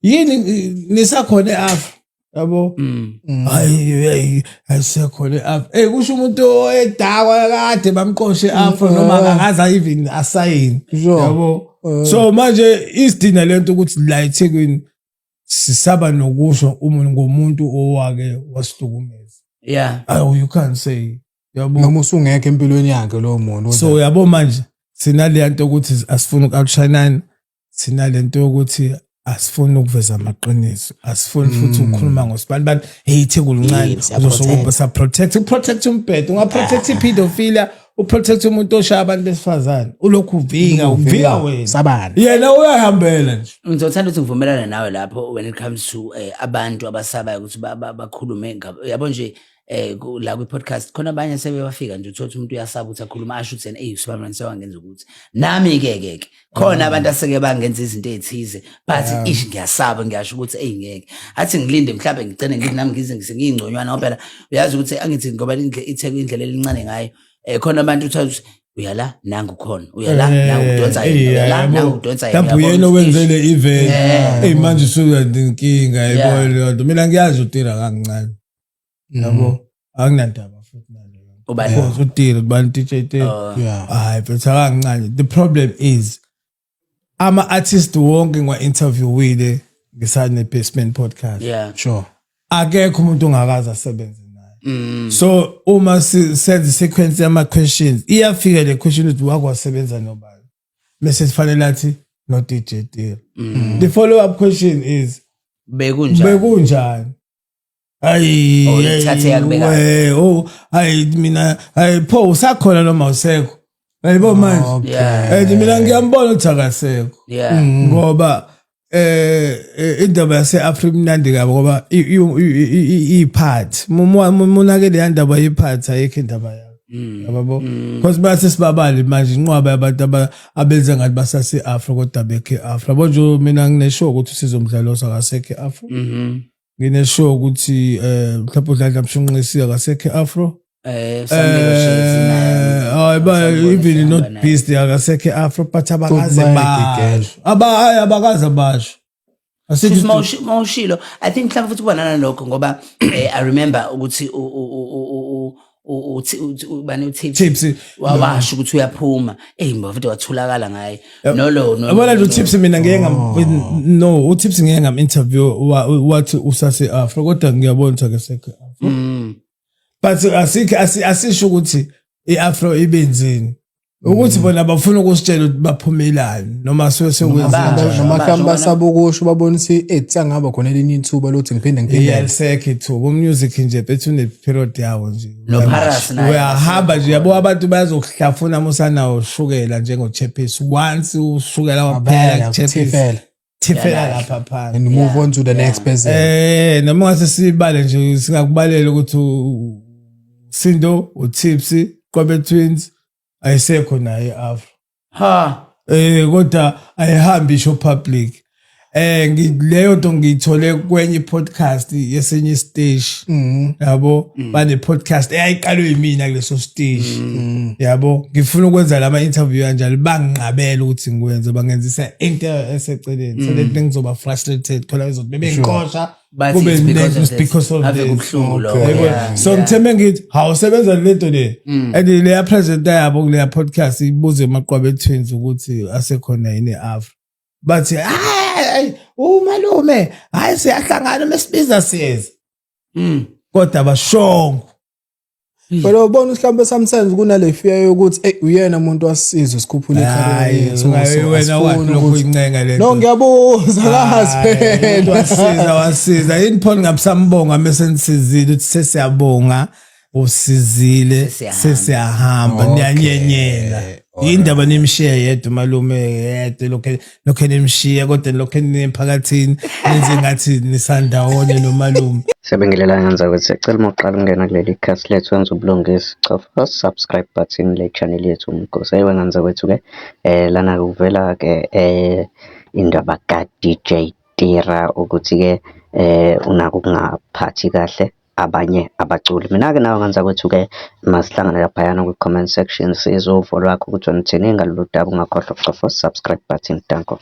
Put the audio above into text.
Yini nisakhona e-Afro, yabo? Hayi, hey, ayisekhona e-Afro. Eh, kusho umuntu oyedakwa kade bamqoshe e-Afro noma akakaze even asayini, yabo. So manje isidina lento ukuthi la eThekwini sisaba nokusho umuntu ngomuntu owake wasihlukumeza. Oh, you can't say, yabo. Noma usungekho empilweni yakhe lowo muntu. So yabo, manje sinale nto ukuthi asifuni uku-outshine, sinale nto yokuthi asifuni ukuveza amaqiniso, asifuni futhi ukukhuluma ngosibani bani. Hey, iTheku lincane. Siya-protect. Uzosuka sa-protect, uprotect umbhedo, ungaprotect i-pedophilia, uprotect umuntu oshaya abantu besifazane, ulokhu uvika, uvika wena. Sabani? Yena uyahambela nje. Ngizothanda ukuthi ngivumelane nawe lapho when it comes to abantu abasabayo ukuthi bakhulume yabo nje la kwi-podcast khona abanye sebebafika nje, uthola ukuthi umuntu uyasaba ukuthi akhulume, asho ukuthi yena, eyi, usibani sewangenza ukuthi nami ke ke ke khona abantu aseke bangenza izinto ey'thize, but ish, ngiyasaba, ngiyasho ukuthi eyi, ngeke athi ngilinde, mhlawumbe ngigcine ngithi nami ngize ngisengiyingconywana, ngoba phela uyazi ukuthi angithi ngoba iTheku indlela elincane ngayo, khona abantu uthola ukuthi uyala nangu khona, uyala nangu udonsa yena, uyala nangu udonsa yena. Mhlawumbe Uyabona uyena ukuthi owenze ish, le event. Eyi, manje usuyankinga, yayibona leyo nto. Mina ngiyazi uTira kancane, yabo, anginandaba futhi naleyo. Ubani? Because uTira, ubani, DJ Tira. Oh. Hayi mfethu, akancane. The problem is ama-artist wonke ngiwa-interviewile ngisane Basement Podcast, akekho umuntu ongakaze asebenze naye. So uma senze sequence yama-questions, iyafika le question ukuthi wakwasebenza nobani, bese sifanele athi no DJ Tira. The follow up question is Bekunjani? Bekunjani? Hayi. Oh, ithathe yakubeka. We, oh, hayi, mina, hayi pho, usakhona noma usekho, yayibona manje. And mina ngiyambona ukuthi akasekho, ngoba indaba yase-Afrika imnandi kabi, ngoba iphathi munake leya ndaba yiphathi, ayikho indaba yakho, yabo, because base sibabali manje inqwaba yabantu abenza ngathi basase-Afro kodwa bekho e-Afro, yabo nje. Mina ngine-sure ukuthi uSizomdlalo akasekho e-Afro. Ngine-sure ukuthi mhlawumbe uDladla Mshunqisi akasekho e-Afro. Samlilo Shezi naye. Hayi ba, Sambona even sihamba not naye. Beast akasekho e-Afro, but abakaze bayagigela. basho, aba hayi, abakaze basho. Asithi Futhi mawushilo, I think mhlawumbe futhi kuba nalokho, ngoba I remember ukuthi ubani, uTips. Tips. Wawasho ukuthi uyaphuma, eh, ngoba futhi wathulakala ngaye nolo no. Yabona nje uTips, mina ngeke ngam, no, uTips ngeke ngam interview, wathi usase Afro, kodwa ngiyabona ukuthi akasekho Afro. But asikho, asisho ukuthi iAfro ibenzini, ukuthi bona bafuna ukusitshela ukuthi baphumelani noma suke sekwenza. Abasho, Noma mhlawumbe abasho. basaba ukusho, babona ukuthi ethi angaba khona elinye ithuba lokuthi ngiphinde ngiphinde. Iyalisekho ithuba. Umusic nje bethu une-period yawo nje. NoParas naye. Uyahamba nje, yabo, abantu bayazokuhlafuna musanawo ushukela njengochephisi. Once ushukela waphela Waphela, kuchephisi, kuthifela. thifela lapha phansi. And move on to the next person. Noma ngase sibale nje, singakubalela ukuthi Sindo, uTipsy, Qwabe Twins ayisekho naye Afro. Ha. Kodwa ayihambi isho public. Leyo nto ngiyithole kwenye podcast yesenye stage. Yabo, bane podcast eyayiqalwe yimina kuleso stage. Yabo, ngifuna ukwenza lama interview kanjalo, banginqabela ukuthi ngikwenze, bangenzisa into eseceleni. So that ngizoba frustrated thola izothi bebengixosha Bathi kube it's because of it's this. because of Ave this. kubuhlungu lokho. Yebo. So ngithe ngithi hawusebenza lento le, and leya presenter yabo kuleya podcast ibuze Maqwabe Twins ukuthi asekhona yini e-Afro, bathi hayi, umalume, hayi, siyahlangana mesibiza siyeza, kodwa bashongo. Phela ubona mhlawumbe sometimes kunale fear yokuthi ey, uyena umuntu wasisiza sikhuphule Hayi, icareer yethu. ungabe So, wena asifuni wathi lokhu uyincenga lento. No, ngiyabuza kazi Hayi, phela. Wasiza, wasiza yini pho? Ngabusambonga mase nisizile ukuthi sesiyabonga, usizile. Sesiyahamba. Sesiyahamba. Niyanyenyela indaba, nimshiye yedwa umalume yedwa, lokho nimshiye, kodwa lokho ninemphakathini nenze ngathi nisandawonye nomalume. Siyabingelela ngenza ukuthi siyacela uma uqala ukungena kuleli khasi lethu wenza ubulungisa, cofa subscribe button le channel yethu Umgosi. Ewe ngenza kwethu-ke lana kuvela-ke indaba ka-DJ Tira ukuthi-ke unako ukungaphathi kahle abanye abaculi. Mina-ke nawe ngenza kwethu-ke masihlangane laphayana kwi-comment section, sizwe uvo lwakho ukuthi wena uthini ngalolu daba. Ungakhohlwa ukucofa subscribe button. Danko.